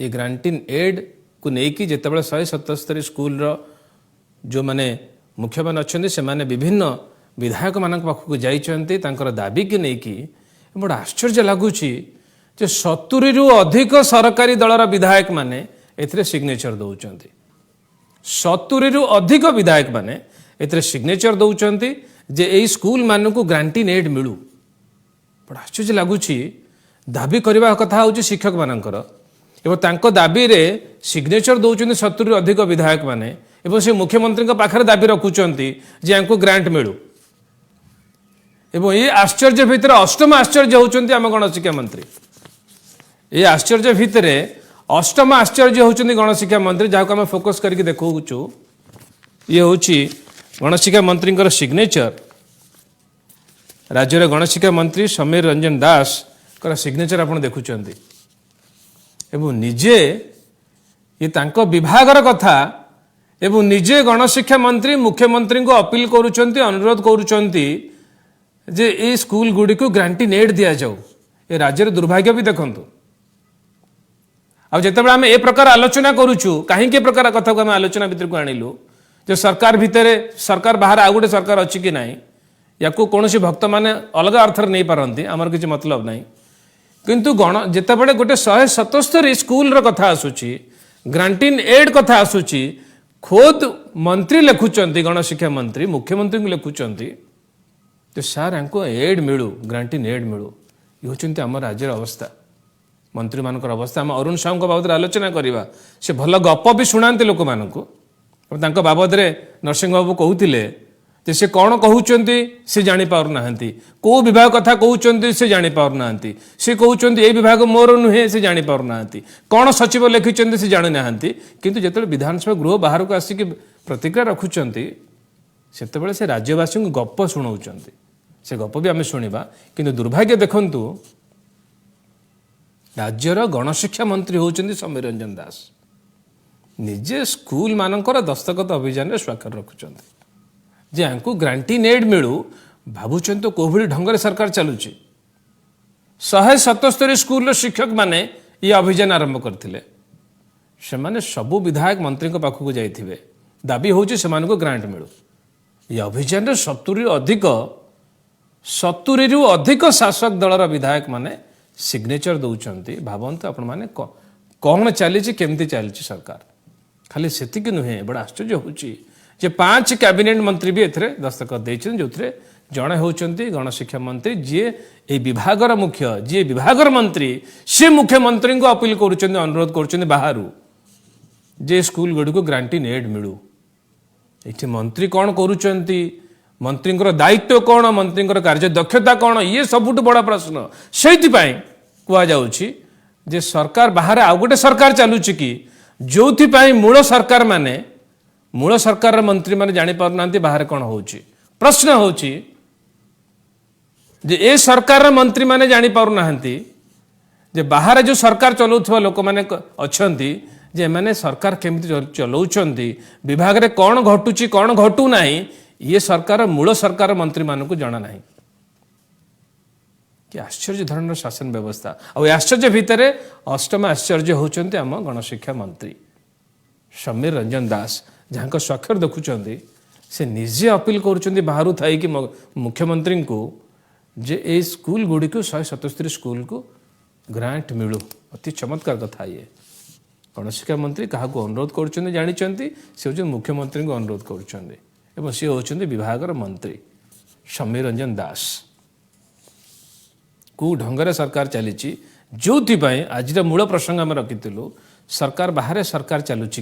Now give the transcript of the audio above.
ଏ ଗ୍ରାଣ୍ଟିନ୍ ଏଡ୍କୁ ନେଇକି ଯେତେବେଳେ 177 ସ୍କୁଲର ଯେଉଁମାନେ ମୁଖ୍ୟମାନେ ଅଛନ୍ତି, ସେମାନେ ବିଭିନ୍ନ ବିଧାୟକମାନଙ୍କ ପାଖକୁ ଯାଇଛନ୍ତି ତାଙ୍କର ଦାବିକୁ ନେଇକି, ବଡ଼ ଆଶ୍ଚର୍ଯ୍ୟ ଲାଗୁଛି ଯେ 70ରୁ ଅଧିକ ସରକାରୀ ଦଳର ବିଧାୟକମାନେ ଏଥିରେ ସିଗ୍ନେଚର ଦେଉଛନ୍ତି। 70ରୁ ଅଧିକ ବିଧାୟକମାନେ ଏଥିରେ ସିଗ୍ନେଚର ଦେଉଛନ୍ତି ଯେ ଏଇ ସ୍କୁଲମାନଙ୍କୁ ଗ୍ରାଣ୍ଟିନ୍ ଏଡ୍ ମିଳୁ। ବଡ଼ ଆଶ୍ଚର୍ଯ୍ୟ ଲାଗୁଛି। ଦାବି କରିବା କଥା ହେଉଛି ଶିକ୍ଷକମାନଙ୍କର ଏବଂ ତାଙ୍କ ଦାବିରେ ସିଗ୍ନେଚର ଦେଉଛନ୍ତି 70ରୁ ଅଧିକ ବିଧାୟକମାନେ ଏବଂ ସେ ମୁଖ୍ୟମନ୍ତ୍ରୀଙ୍କ ପାଖରେ ଦାବି ରଖୁଛନ୍ତି ଯେ ୟାଙ୍କୁ ଗ୍ରାଣ୍ଟ ମିଳୁ। ଏବଂ ଏଇ ଆଶ୍ଚର୍ଯ୍ୟ ଭିତରେ ଅଷ୍ଟମ ଆଶ୍ଚର୍ଯ୍ୟ ହେଉଛନ୍ତି ଆମ ଗଣଶିକ୍ଷା ମନ୍ତ୍ରୀ। ଏଇ ଆଶ୍ଚର୍ଯ୍ୟ ଭିତରେ ଅଷ୍ଟମ ଆଶ୍ଚର୍ଯ୍ୟ ହେଉଛନ୍ତି ଗଣଶିକ୍ଷା ମନ୍ତ୍ରୀ, ଯାହାକୁ ଆମେ ଫୋକସ୍ କରିକି ଦେଖାଉଛୁ। ଇଏ ହେଉଛି ଗଣଶିକ୍ଷା ମନ୍ତ୍ରୀଙ୍କର ସିଗ୍ନେଚର। ରାଜ୍ୟର ଗଣଶିକ୍ଷା ମନ୍ତ୍ରୀ ସମୀର ରଞ୍ଜନ ଦାସଙ୍କର ସିଗ୍ନେଚର ଆପଣ ଦେଖୁଛନ୍ତି। ଏବଂ ନିଜେ ଇଏ ତାଙ୍କ ବିଭାଗର କଥା ଏବଂ ନିଜେ ଗଣଶିକ୍ଷା ମନ୍ତ୍ରୀ ମୁଖ୍ୟମନ୍ତ୍ରୀଙ୍କୁ ଅପିଲ କରୁଛନ୍ତି, ଅନୁରୋଧ କରୁଛନ୍ତି ଯେ ଏଇ ସ୍କୁଲ ଗୁଡ଼ିକୁ ଗ୍ରାଣ୍ଟିନ୍ ଏଡ୍ ଦିଆଯାଉ। ଏ ରାଜ୍ୟର ଦୁର୍ଭାଗ୍ୟ ବି ଦେଖନ୍ତୁ। ଆଉ ଯେତେବେଳେ ଆମେ ଏ ପ୍ରକାର ଆଲୋଚନା କରୁଛୁ, କାହିଁକି ଏ ପ୍ରକାର କଥାକୁ ଆମେ ଆଲୋଚନା ଭିତରକୁ ଆଣିଲୁ ଯେ ସରକାର ଭିତରେ, ସରକାର ବାହାରେ ଆଉ ଗୋଟେ ସରକାର ଅଛି କି ନାହିଁ, ୟାକୁ କୌଣସି ଭକ୍ତମାନେ ଅଲଗା ଅର୍ଥରେ ନେଇପାରନ୍ତି, ଆମର କିଛି ମତଲବ ନାହିଁ। କିନ୍ତୁ ଯେତେବେଳେ ଗୋଟେ 177 ସ୍କୁଲର କଥା ଆସୁଛି, ଗ୍ରାଣ୍ଟିନ୍ ଏଡ୍ କଥା ଆସୁଛି, ଖୋଦ୍ ମନ୍ତ୍ରୀ ଲେଖୁଛନ୍ତି, ଗଣଶିକ୍ଷା ମନ୍ତ୍ରୀ ମୁଖ୍ୟମନ୍ତ୍ରୀଙ୍କୁ ଲେଖୁଛନ୍ତି ଯେ ସାର୍, ୟାଙ୍କୁ ଏଡ୍ ମିଳୁ, ଗ୍ରାଣ୍ଟିନ୍ ଏଡ୍ ମିଳୁ। ଇଏ ହେଉଛନ୍ତି ଆମ ରାଜ୍ୟର ଅବସ୍ଥା, ମନ୍ତ୍ରୀମାନଙ୍କର ଅବସ୍ଥା। ଆମେ ଅରୁଣ ସାହୁଙ୍କ ବାବଦରେ ଆଲୋଚନା କରିବା। ସେ ଭଲ ଗପ ବି ଶୁଣାନ୍ତି ଲୋକମାନଙ୍କୁ ଏବଂ ତାଙ୍କ ବାବଦରେ ନରସିଂହ ବାବୁ କହୁଥିଲେ ଯେ ସେ କ'ଣ କହୁଛନ୍ତି ସେ ଜାଣିପାରୁନାହାନ୍ତି, କେଉଁ ବିଭାଗ କଥା କହୁଛନ୍ତି ସେ ଜାଣିପାରୁନାହାନ୍ତି, ସେ କହୁଛନ୍ତି ଏଇ ବିଭାଗ ମୋର ନୁହେଁ, ସେ ଜାଣିପାରୁନାହାନ୍ତି, କ'ଣ ସଚିବ ଲେଖିଛନ୍ତି ସେ ଜାଣିନାହାନ୍ତି। କିନ୍ତୁ ଯେତେବେଳେ ବିଧାନସଭା ଗୃହ ବାହାରକୁ ଆସିକି ପ୍ରତିକ୍ରିୟା ରଖୁଛନ୍ତି, ସେତେବେଳେ ସେ ରାଜ୍ୟବାସୀଙ୍କୁ ଗପ ଶୁଣାଉଛନ୍ତି। ସେ ଗପ ବି ଆମେ ଶୁଣିବା। କିନ୍ତୁ ଦୁର୍ଭାଗ୍ୟ ଦେଖନ୍ତୁ, ରାଜ୍ୟର ଗଣଶିକ୍ଷା ମନ୍ତ୍ରୀ ହେଉଛନ୍ତି ସମୀର ରଞ୍ଜନ ଦାସ, ନିଜେ ସ୍କୁଲମାନଙ୍କର ଦସ୍ତଖତ ଅଭିଯାନରେ ସ୍ୱାକ୍ଷର ରଖୁଛନ୍ତି ଯେ ୟାଙ୍କୁ ଗ୍ରାଣ୍ଟିନ୍ ଏଡ୍ ମିଳୁ। ଭାବୁଛନ୍ତି ତ କୋଉଭଳି ଢଙ୍ଗରେ ସରକାର ଚାଲୁଛି। 177 ସ୍କୁଲର ଶିକ୍ଷକମାନେ ଇଏ ଅଭିଯାନ ଆରମ୍ଭ କରିଥିଲେ। ସେମାନେ ସବୁ ବିଧାୟକ ମନ୍ତ୍ରୀଙ୍କ ପାଖକୁ ଯାଇଥିବେ। ଦାବି ହେଉଛି ସେମାନଙ୍କୁ ଗ୍ରାଣ୍ଟ ମିଳୁ। ଏ ଅଭିଯାନରେ 70ରୁ ଅଧିକ ଶାସକ ଦଳର ବିଧାୟକମାନେ ସିଗ୍ନେଚର ଦେଉଛନ୍ତି। ଭାବନ୍ତୁ ଆପଣମାନେ, କ'ଣ ଚାଲିଛି, କେମିତି ଚାଲିଛି ସରକାର। ଖାଲି ସେତିକି ନୁହେଁ, ବଡ଼ ଆଶ୍ଚର୍ଯ୍ୟ ହେଉଛି ଯେ ପାଞ୍ଚ କ୍ୟାବିନେଟ୍ ମନ୍ତ୍ରୀ ବି ଏଥିରେ ଦସ୍ତଖତ ଦେଇଛନ୍ତି, ଯେଉଁଥିରେ ଜଣେ ହେଉଛନ୍ତି ଗଣଶିକ୍ଷା ମନ୍ତ୍ରୀ, ଯିଏ ଏଇ ବିଭାଗର ମୁଖ୍ୟ, ଯିଏ ବିଭାଗର ମନ୍ତ୍ରୀ, ସେ ମୁଖ୍ୟମନ୍ତ୍ରୀଙ୍କୁ ଅପିଲ କରୁଛନ୍ତି, ଅନୁରୋଧ କରୁଛନ୍ତି ବାହାରୁ ଯେ ସ୍କୁଲ ଗୁଡ଼ିକୁ ଗ୍ରାଣ୍ଟିନ୍ ଏଡ୍ ମିଳୁ। ଏଠି ମନ୍ତ୍ରୀ କ'ଣ କରୁଛନ୍ତି, ମନ୍ତ୍ରୀଙ୍କର ଦାୟିତ୍ୱ କ'ଣ, ମନ୍ତ୍ରୀଙ୍କର କାର୍ଯ୍ୟ ଦକ୍ଷତା କ'ଣ, ଇଏ ସବୁଠୁ ବଡ଼ ପ୍ରଶ୍ନ। ସେଇଥିପାଇଁ କୁହାଯାଉଛି ଯେ ସରକାର ବାହାରେ ଆଉ ଗୋଟେ ସରକାର ଚାଲୁଛି କି, ଯୋଉଥିପାଇଁ ମୂଳ ସରକାର ମାନେ, ମୂଳ ସରକାରର ମନ୍ତ୍ରୀମାନେ ଜାଣିପାରୁନାହାନ୍ତି ବାହାରେ କ'ଣ ହେଉଛି। ପ୍ରଶ୍ନ ହେଉଛି ଯେ ଏ ସରକାରର ମନ୍ତ୍ରୀମାନେ ଜାଣିପାରୁନାହାନ୍ତି ଯେ ବାହାରେ ଯେଉଁ ସରକାର ଚଲାଉଥିବା ଲୋକମାନେ ଅଛନ୍ତି, ଯେ ଏମାନେ ସରକାର କେମିତି ଚଲାଉଛନ୍ତି, ବିଭାଗରେ କ'ଣ ଘଟୁଛି, କ'ଣ ଘଟୁନାହିଁ, ଇଏ ସରକାର, ମୂଳ ସରକାର ମନ୍ତ୍ରୀମାନଙ୍କୁ ଜଣା ନାହିଁ। କି ଆଶ୍ଚର୍ଯ୍ୟ ଧରଣର ଶାସନ ବ୍ୟବସ୍ଥା! ଆଉ ଏ ଆଶ୍ଚର୍ଯ୍ୟ ଭିତରେ ଅଷ୍ଟମ ଆଶ୍ଚର୍ଯ୍ୟ ହେଉଛନ୍ତି ଆମ ଗଣଶିକ୍ଷା ମନ୍ତ୍ରୀ ସମୀର ରଞ୍ଜନ ଦାସ, ଯାହାଙ୍କ ସ୍ୱାକ୍ଷର ଦେଖୁଛନ୍ତି। ସେ ନିଜେ ଅପିଲ କରୁଛନ୍ତି ବାହାରୁ ଥାଇକି ମୁଖ୍ୟମନ୍ତ୍ରୀଙ୍କୁ ଯେ ଏଇ ସ୍କୁଲ ଗୁଡ଼ିକୁ, 177 ସ୍କୁଲକୁ ଗ୍ରାଣ୍ଟ ମିଳୁ। ଅତି ଚମତ୍କାର କଥା ଇଏ। ଗଣଶିକ୍ଷା ମନ୍ତ୍ରୀ କାହାକୁ ଅନୁରୋଧ କରୁଛନ୍ତି ଜାଣିଛନ୍ତି? ସେ ହେଉଛନ୍ତି ମୁଖ୍ୟମନ୍ତ୍ରୀଙ୍କୁ ଅନୁରୋଧ କରୁଛନ୍ତି ଏବଂ ସିଏ ହେଉଛନ୍ତି ବିଭାଗର ମନ୍ତ୍ରୀ ସମୀର ରଞ୍ଜନ ଦାସ। କେଉଁ ଢଙ୍ଗରେ ସରକାର ଚାଲିଛି, ଯେଉଁଥିପାଇଁ ଆଜିର ମୂଳ ପ୍ରସଙ୍ଗ ଆମେ ରଖିଥିଲୁ, ସରକାର ବାହାରେ ସରକାର ଚାଲୁଛି।